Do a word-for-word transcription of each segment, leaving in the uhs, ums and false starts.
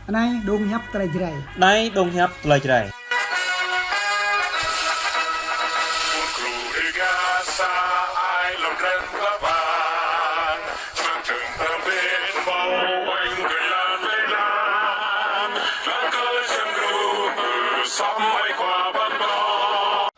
Anai dong hiăp tơlơi Jrai. Anai dong hiăp tơlơi Jrai.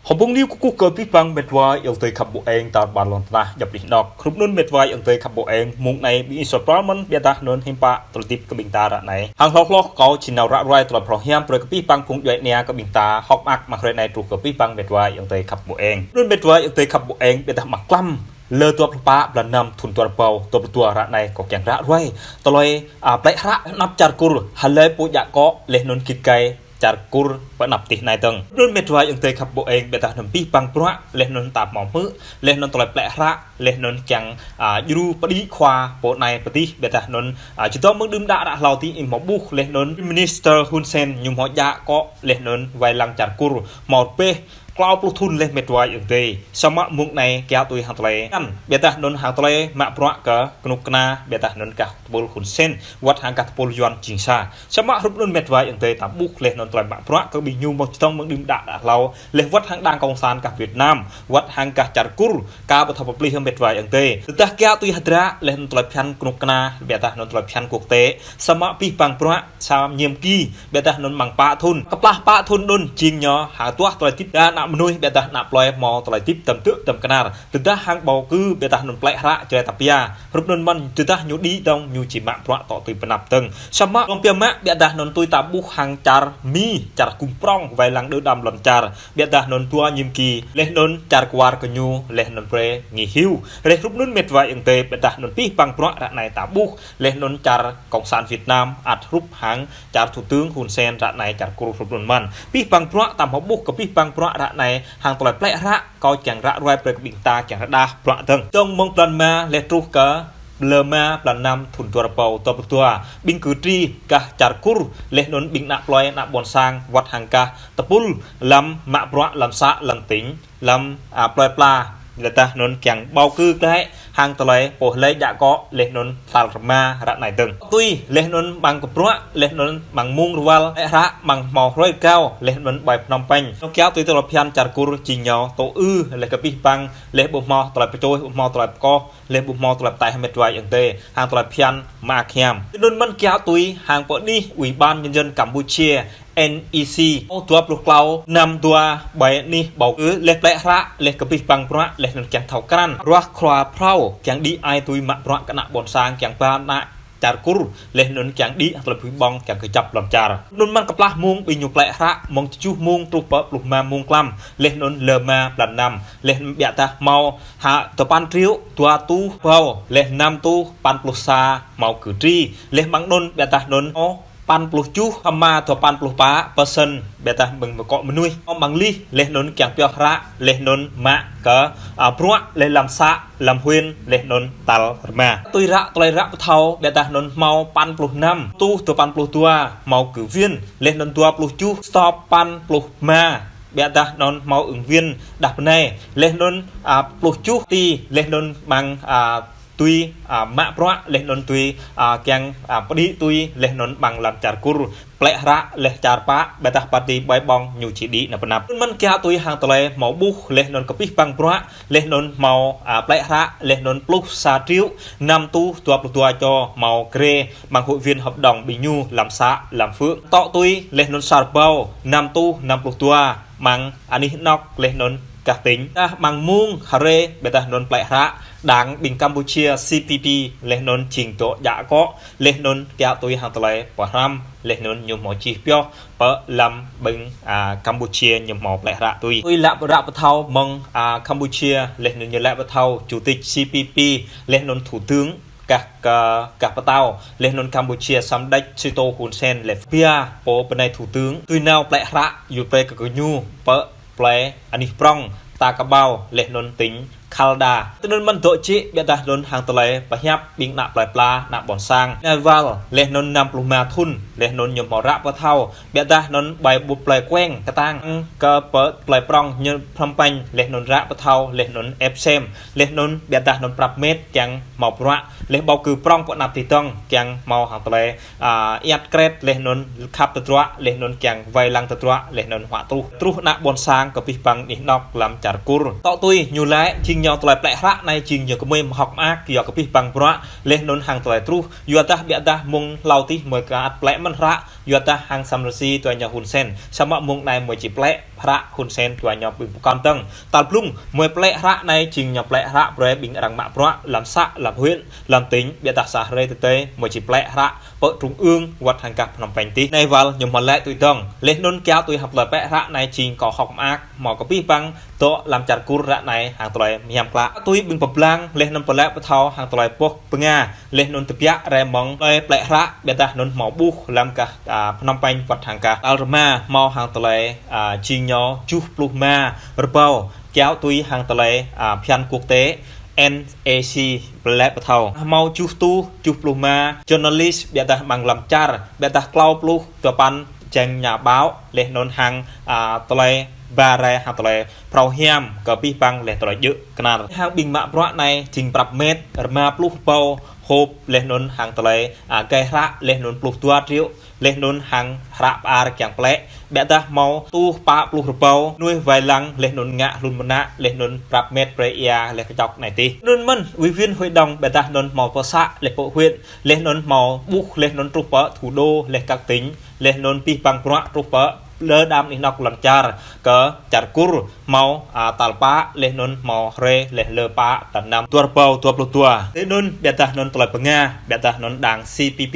Hơbung niu kơkuh kơ abih bang mĕt wa ayŏng adơi khăp ƀô eng tar ƀar lŏn tơnah djŏp anih anŏ. Hrup anŭn mĕt wa ayŏng adơi khăp ƀô eng, mông anai ƀing ih suaih pral mơ̆n, biă dah anŭn hiư̆m pă tơlơi hơdip kơ ƀing ta ră anai. Hăng hloh hloh kâo či nao ră ruai tơlơi phrâo hiam brơi kơ abih bang phung djuai ania kơ ƀing ta hơ̆k mơak mơ̆ng hrơi anai truh kơ abih bang mĕt wa ayŏng adơi khăp ƀô eng. Hrup anŭn mĕt wa ayŏng adơi khăp ƀô eng, biă dah mơ̆ng klăm lơ dua pluh pă blan năm thŭn dua rơbâo dua pluh dua ră anai kâo kiăng ră ruai tơlơi, a, plĕ hră anăp čar Kur, hlơi pô djă akŏ laih anŭn git gai čar Kur pơ anăp tih anai dơ̆ng. Hrup anŭn mĕt wa ayŏng adơi khăp ƀô eng, biă dah anŭn abih bang bruă laih anŭn ta hmâo hmư̆, laih anŭn tơlơi plĕ hră, laih anŭn kiăng, a, djru pơđĭ khua pô anai pơ tih, biă dah anŭn, a, čơdơ̆ng mơ̆ng đưm đă ră hlâo tih ih hmâo ƀuh, laih anŭn Prime Minister Hun Sen ñu hmâo djă akŏ, laih anŭn wai lăng čar Kur hmâo rơbêh klâo pluh thŭn laih mĕt wa ayŏng adơi. Samơ̆ mông anai kiaŏ tui hăng tơlơi phiăn, biă dah anŭn hăng tơlơi mă bruă kơ kơnuk kơna, biă dah anŭn gah tơpul Hun Sen wơ̆t hăng gah tơpul Yuan jing sa. Samơ̆ hrup anŭn mĕt wa ayŏng adơi ta ƀuh laih anŭn tơlơi mă bruă kơ ƀing ñu hmâo čơdơ̆ng mơ̆ng đưm đă đă hlâo, laih wơ̆t hăng đảng cộng sản gah Việt Nam, wơ̆t hăng gah čar Kur, ka ƀu thâo pơplih hăng mĕt wa ayŏng adơi. Tơdah kiaŏ tui hơdră laih anŭn tơlơi phiăn kơnuk kơna, biă dah anŭn tơlơi phiăn quốc tế, samơ̆ abih bang bruă sa nhiệm kỳ, biă dah anŭn mơ̆ng pă thŭn. Kơplah pă thŭn anŭn jing ñu hơduah tơlơi hơdip đa ană mơnuih, biă dah ană plơi hmâo tơlơi hơdip tơm tơ̆ tơm kơnar. Tơdah hăng bầu cử, biă dah anŭn plĕ hră Jrai ta pia. Hrup anŭn mơ̆n, tơdah ñu đĭ dơ̆ng, ñu či mă bruă tŏ tui pơ anăp dơ̆ng. Samơ̆ lŏm pia mă, biă dah anŭn tui ta ƀuh hăng čar Mi, čar gum prŏng wai lăng đơ đam lŏn čar, biă dah anŭn dua nhiệm kỳ, laih anŭn čar kwar kơ ñu, laih anŭn brơi nghỉ hưu. Hrơi hrup anŭn mĕt wa ayŏng adơi, biă dah anŭn abih bang bruă ră anai ta ƀuh, laih anŭn čar cộng sản Việt Nam ăt hrup hăng čar thủ tướng Hun Sen ră anai čar Kur hrup anŭn mơ̆n. Abih bang bruă ta hmâo ƀuh kơ abih bang bruă ră anai hăng tơlơi plĕ hră, kâo kiăng ră ruai brơi kơ ƀing ta kiăng rơđah bruă dơ̆ng. Dơ̆ng mơ̆ng blan rơma laih truh kơ lơ rơma blan năm thŭn dua rơbâo dua pluh dua, ƀing cử tri gah čar Kur, laih anŭn ƀing ană plơi ană ƀôn sang wơ̆t hăng gah tơpul lăm mă bruă lăm să lăm tỉnh, lăm, a, plơi pla, laih dah anŭn kiăng bầu cử glaĭ hăng tơlơi pô hlơi djă akŏ laih anŭn tal rơma ră anai dơ̆ng. Tui laih anŭn mơ̆ng kơ bruă, laih anŭn mơ̆ng mông rơwăl, laih hră mơ̆ng hmâo hrơi rơgao, laih anŭn ƀơi Phnom Penh. Ñu kiaŏ tui tơlơi phiăn čar Kur jing ñu tŏ ư, laih kơ abih bang, laih ƀu hmâo tơlơi pơčôih, ƀu hmâo tơlơi pơkŏh, laih ƀu hmâo tơlơi pơtaih hăng mĕt wa ayŏng adơi, hăng tơlơi phiăn mă hiam. Tui anŭn mơ̆n kiaŏ tui hăng pơ anih Ủy ban Nhân dân Campuchia, N E C, dua pluh klâo, năm dua, ƀơi anih bầu cử, laih plĕ hră, laih kơ abih bang bruă, laih anŭn kiăng thâo krăn ruah khua phrâo, kiăng đĭ ai tui mă bruă kơ ană ƀôn sang, kiăng ba ană čar Kur, laih anŭn kiăng đĭ tơlơi bui ƀong, kiăng kơjăp lŏn čar. Anŭn mơ̆n kơplah mông ƀing ñu plĕ hră, mơ̆ng tơjuh mông truh pơ pluh rơma mông klăm, laih anŭn lơ rơma blan năm, laih anŭn biă dah hmâo hă dua păn triệu dua rơtuh rơbâo, laih năm rơtuh păn pluh sa hmâo cử tri, laih mơ̆ng anŭn biă dah anŭn hmâo păn pluh tơjuh hama dua păn pluh pă persen, biă dah mơ̆ng akŏ mơnuih, mơ̆ng lih, laih anŭn kiăng pioh hră, laih anŭn mă kơ, a, bruă, laih lăm să, lăm huyện, laih anŭn tal rơma. Tui ră, tơlơi ră pơthâo, biă dah anŭn hmâo păn pluh năm rơtuh dua păn pluh dua hmâo cử viên, laih anŭn dua pluh tơjuh stop păn pluh rơma, biă dah anŭn hmâo ứng viên đah pơnai, laih anŭn, a, pluh tơjuh ti, laih anŭn mơ̆ng, a, tui, a, mă bruă, laih anŭn tui, a, kiăng, a, pơđĭ tui, laih anŭn mơ̆ng lăm čar Kur, plĕ hră, laih čar pă, biă dah pơti ƀơi ƀong ñu či đĭ nao pơ anăp. Anŭn mơ̆n kiaŏ tui hăng tơlơi hmâo ƀuh, laih anŭn kơ abih bang bruă, laih anŭn hmâo, a, plĕ hră, laih anŭn pluh sa triệu năm rơtuh dua pluh dua čô hmâo krê mơ̆ng hội viên hợp đồng ƀing ñu lăm să, lăm phượng. Tŏ tui, laih anŭn sa rơbâo năm rơtuh năm pluh dua, mơ̆ng anih anŏ laih anŭn gah tỉnh. Dah mơ̆ng mông hrơi, biă dah anŭn plĕ hră, đảng ƀing Campuchia C P P, laih anŭn jing dŏ djă akŏ, laih anŭn kiaŏ tui hăng tơlơi pơhrăm, laih anŭn ñu hmâo čih pioh pơ lăm ƀing, a, Campuchia ñu hmâo plĕ hră tui. Tui lă ră pơthâo mơ̆ng, a, Campuchia, laih anŭn ñu lă pơthâo chủ tịch C P P, laih anŭn thủ tướng gah, gah, gah pơtao, laih anŭn Campuchia Samdech Sito Hun Sen laih pia pô bơnai thủ tướng tui nao plĕ hră, yua brơi kơ gơñu pơ plơi anih prŏng, ta kơƀao, laih anŭn tỉnh Khalda. Tui anŭn mơ̆n dŏ čih, biă dah anŭn hăng tơlơi pơhiăp ƀing ană plơi pla, ană ƀôn sang. Nai wal, laih anŭn năm pluh rơma thŭn, laih anŭn ñu hmâo ră pơthâo, biă dah anŭn ƀai ƀu plơi kueng kơtang, kơ pơ plơi prŏng ñu Phnom Penh, laih anŭn ră pơthâo, laih anŭn ĕp sem, laih anŭn biă dah anŭn prăp met kiăng hmâo bruă, laih bầu cử prŏng pơ anăp tih tong kiăng hmâo hăng tơlơi, a, iăt kret laih anŭn khăp tơdruă, laih anŭn kiăng wai lăng tơdruă, laih anŭn huă truh. Truh ană ƀôn sang kơ abih bang anih anŏk lăm čar Kur. Tŏ tui ñu laĭ, jing ñu tơlơi plĕ hră anai jing ñu kơmơi mơhŏk mơak, yua kơ abih bang bruă, laih anŭn hăng tơlơi truh, yua dah biă dah mơ̆ng hlâo tih mơi kơ ăt plĕ mơ̆n hră, yua dah hăng Sam Rainsy tui ñu Hun Sen, samơ̆ mơ̆ng anai mơi či plĕ hră Hun Sen tui ñu ƀing pơkŏn tơng. Tal blung, mơi plĕ hră anai jing ñu plĕ hră brơi ƀing arăng mă bruă, lăm să, lăm huyện, lăm tỉnh, biă dah sa hrơi tơdơi, mơi či plĕ hră pơ trung ương, wơ̆t hăng gah Phnom Penh tih. Nai wal ñu hmâo laĭ tui dong. Laih anŭn kiaŏ tui hăng tơlơi plĕ hră anai jing kâo hŏk mơak, hmâo kơ abih bang dŏ lăm čar Kur ră anai hăng tơlơi mơhiam klă. Tui ƀing pơblang, laih anŭn pơlĕ pơthâo hăng tơlơi boh bơnga, laih anŭn tơbiă rai mơ̆ng tơlơi plĕ hră, biă dah anŭn hmâo ƀuh lăm gah, a, Phnom Penh wơ̆t hăng gah Tal Rơma hmâo hăng tơlơi, a, jing ñu tơjuh pluh rơma rơbâo, kiaŏ tui hăng tơlơi, a, phiăn quốc tế N A C pơlĕ pơthâo. Hmâo tơjuh rơtuh, tơjuh pluh rơma journalist, biă dah amăng lăm čar, biă dah klâo pluh dua păn jing nhà báo, laih anŭn hăng, a, tơlơi ba rai hăng tơlơi phrâo hiam kơ abih bang laih tơlơi djơ̆ kơnar. Hăng ƀing mă bruă anai jing prăp met, rơma pluh rơbâo hôp, laih anŭn hăng tơlơi, a, gai hră, laih anŭn pluh dua triệu, laih anŭn hăng hră pơar kiăng plĕ. Biă dah hmâo rơtuh pă pluh rơbâo mơnuih wai lăng, laih anŭn ngă hlŭn mơnă, laih anŭn prăp met brơi ia, laih kơčŏk anai tih. Anŭn mơ̆n, ủy viên hội đồng, biă dah anŭn hmâo pơ să, laih pơ huyện, laih anŭn hmâo ƀuh, laih anŭn truh pơ thủ đô, laih các tỉnh, laih anŭn abih bang bruă truh pơ lơ đam anih anŏk lŏn čar, kơ čar Kur hmâo, a, tal pă, laih anŭn hmâo hrơi, laih lơ pă, tal năm, dua rơbâo dua pluh dua. Tui anŭn, biă dah anŭn tơlơi bơnga, biă dah anŭn đảng C P P,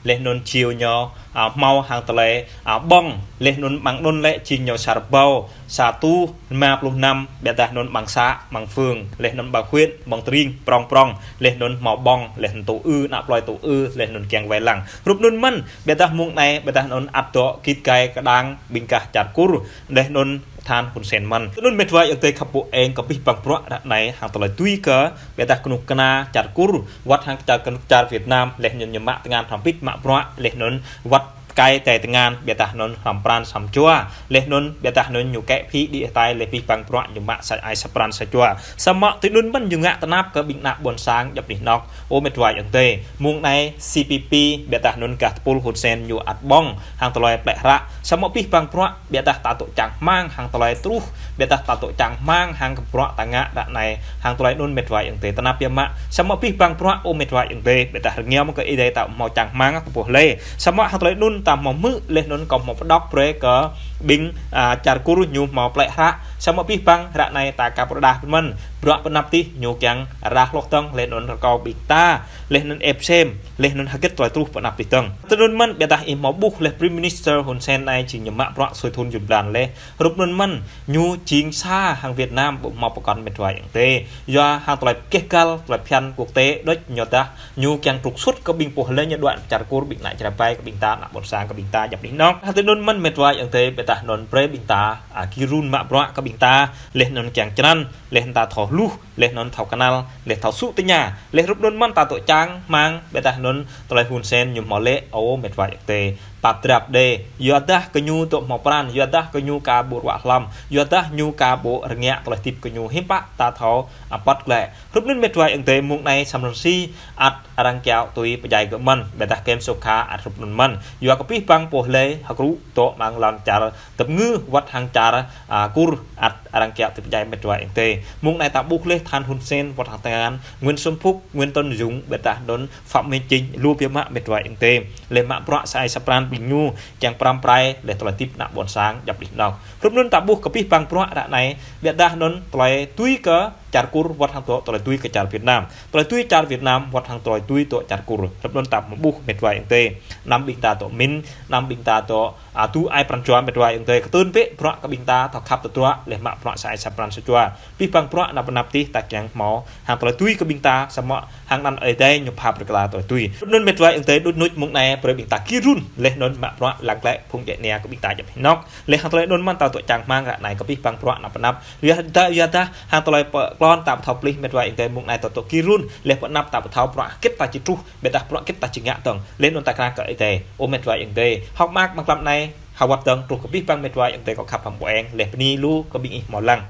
laih anŭn čiu ñu, a, hmâo hăng tơlơi, a, ƀơ̆ng, laih anŭn amăng anŭn lĕ jing ñu sa rơbâo sa rơtuh rơma pluh năm, biă dah anŭn amăng să, amăng phường, laih anŭn amăng huyện, amăng tring, prŏng prŏng, laih anŭn hmâo ƀơ̆ng, laih anŭn tŭ ư, ană plơi tŭ ư, laih anŭn kiăng wai lăng. Hrup anŭn mơ̆n, biă dah mơ̆ng anai, biă dah anŭn ăt dŏ git gai kơđang ƀing gah čar Kur, laih anŭn tơhan Hun Sen mơ̆n. Tui anŭn met wa ayŏng adơi khăp ƀu eng kơ abih bang bruă ră anai hăng tơlơi tui kơ, biă dah kơnuk kơna čar Kur, wơ̆t hăng čar kơnuk čar Việt Nam, laih anŭn ñu mă tơngan hrŏm hơbĭt mă bruă, laih anŭn wơ̆t tơkai tai tơngan, biă dah anŭn hrŏm pran săm jua, laih anŭn biă dah anŭn ñu kĕ phĭ đĭ hơtai laih abih bang bruă ñu mă sa ai sa pran sa jua. Samơ̆ tui anŭn mơ̆n ñu ngă tơnap kơ ƀing ană ƀôn sang djŏp anih anŏk. Ơ met wa ayŏng adơi, mơ̆ng anai C P P, biă dah anŭn gah tơpul Hun Sen ñu ăt ƀơ̆ng hăng tơlơi plĕ hră. Samơ̆ abih bang bruă, biă dah ta dŏ čang rơmang hăng tơlơi truh, biă dah ta dŏ čang rơmang hăng kơ bruă ta ngă ră anai, hăng tơlơi anŭn met wa ayŏng adơi tơnap biă mă. Samơ̆ abih bang bruă, ơ met wa ayŏng adơi, biă dah rơngiao mơ̆ng kơ Ơi Adai ta hmâo čang rơmang kơ boh lĕ. Samơ̆ hăng tơlơi anŭn ta hmâo hmư̆ laih anŭn kâo hmâo pơđŏk brơi kơ ƀing, a, čar Kur ñu hmâo plĕ hră. Samơ̆ abih bang ră anai ta ka pơrơđah mơ̆n. Bruă pơnăp tih ñu kiăng rơđah hloh tơ̆ng laih anŭn rơkâo ƀing ta, laih anŭn ĕp sem, laih anŭn hơget tơlơi truh pơnăp tih tơ̆ng. Tui anŭn mơ̆n biă dah ih hmâo ƀuh laih Prime Minister Hun Sen anai jing ñu mă bruă sui thŭn jum blan laih. Hrup anŭn mơ̆n, ñu jing sa hăng Việt Nam ƀu hmâo pơkŏn met wa ayŏng adơi. Yua hăng tơlơi keh kal, tơlơi phiăn quốc tế, đôč ñu dah, ñu kiăng trục xuất kơ ƀing pô lĕ ñu đuaĭ čar Kur ƀing ană Jrai ƀai kơ ƀing ta, ană ƀôn sang kơ ƀing ta djŏp anih anŏk. Hăng tui anŭn mơ̆n met wa ayŏng adơi, biă dah anŭn brơi ƀing ta, a, gir run mă bruă kơ ƀing ta, laih anŭn kiăng črăn, laih anŭn ta thâo hluh, laih anŭn thâo kơnăl, laih thâo sŭ tơña, laih hrup anŭn mơ̆n ta dŏ čang rơmang, biă dah anŭn tơlơi Hun Sen ñu hmâo lĕ, ơ met wa ayŏng adơi. Pap drap đê, yua dah kơ ñu dŏ hmâo pran, yua dah kơ ñu ka ƀu ruă hlăm, yua dah ñu ka ƀu rơngiă tơlơi hơdip kơ ñu hiư̆m pă ta thâo, a, pơ̆t glaĭ. Hrup anŭn met wa ayŏng adơi mơ̆ng anai Sam Rainsy ăt arăng kiaŏ tui pơdjai gơ̆ mơ̆n, biă dah Kem Sokha ăt hrup anŭn mơ̆n. Yua kơ abih bang pô lĕ hơkrŭ dŏ amăng lăm čar tơpngư wơ̆t hăng čar, a, Kur ăt arăng kiaŏ tui pơdjai met wa ayŏng adơi. Mơ̆ng anai ta ƀuh laih tơhan Hun Sen wơ̆t hăng tơhan Nguyễn Xuân Phúc, Nguyễn Tấn Dũng, biă dah anŭn Phạm Minh Chính, lu biă mă met wa ayŏng adơi. Laih mă bruă sa ai sa pran ƀing ñu, kiăng pơrăm pơrai, laih tơlơi hơdip ană ƀôn sang, djŏp anih anŏk. Hrup anŭn ta ƀuh kơ abih bang bruă ră anai, biă dah anŭn tơlơi tui kơ čar Kur wơ̆t hăng dŏ tơlơi tui kơ čar Việt Nam. Tơlơi tui čar Việt Nam wơ̆t hăng tơlơi tui dŏ čar Kur. Hrup anŭn ta hmâo ƀuh met wa ayŏng adơi. Anăm ƀing ta dŏ min, anăm ƀing ta dŏ, a, tŭ ai pran jua met wa ayŏng adơi. Kơtưn bĕ bruă kơ ƀing ta thâo khăp tơdruă, laih mă bruă sa ai sa pran sa jua. Abih bang bruă anăp anăp tih ta kiăng hmâo hăng tơlơi tui kơ ƀing ta, samơ̆ hăng anăn Ơi Adai ñu pap rơkla tơlơi tui. Hrup anŭn met wa ayŏng adơi, đôč nuč mơ̆ng anai brơi ƀing ta gir run, laih anŭn mă bruă lăng glaĭ phung djuai ania kơ ƀing ta djŏp anih anŏk. Laih hăng tơlơi anŭn mơ̆n ta dŏ čang rơmang ră anai kơ abih bang bruă anăp anăp. Yua dah, yua dah hăng tơlơi pơ klon ta ƀu thâo pơplih mĕt wa ayŏng adơi mơ̆ng anai tơl tơ ki run, laih pơ anăp ta ƀu thâo bruă hơget ta či truh, ƀiădah bruă hơget ta či ngă dơ̆ng. Laih anŭn ta krăn kơ Ơi Adai. Ơ mĕt wa ayŏng adơi. Hơ̆k mơak amăng tlam anai, hơwăt dơ̆ng truh kơ abih bang mĕt wa ayŏng adơi kâo khăp hăng ƀô̆ eng, laih bơni lu kơ ƀing ih hmâo lăng.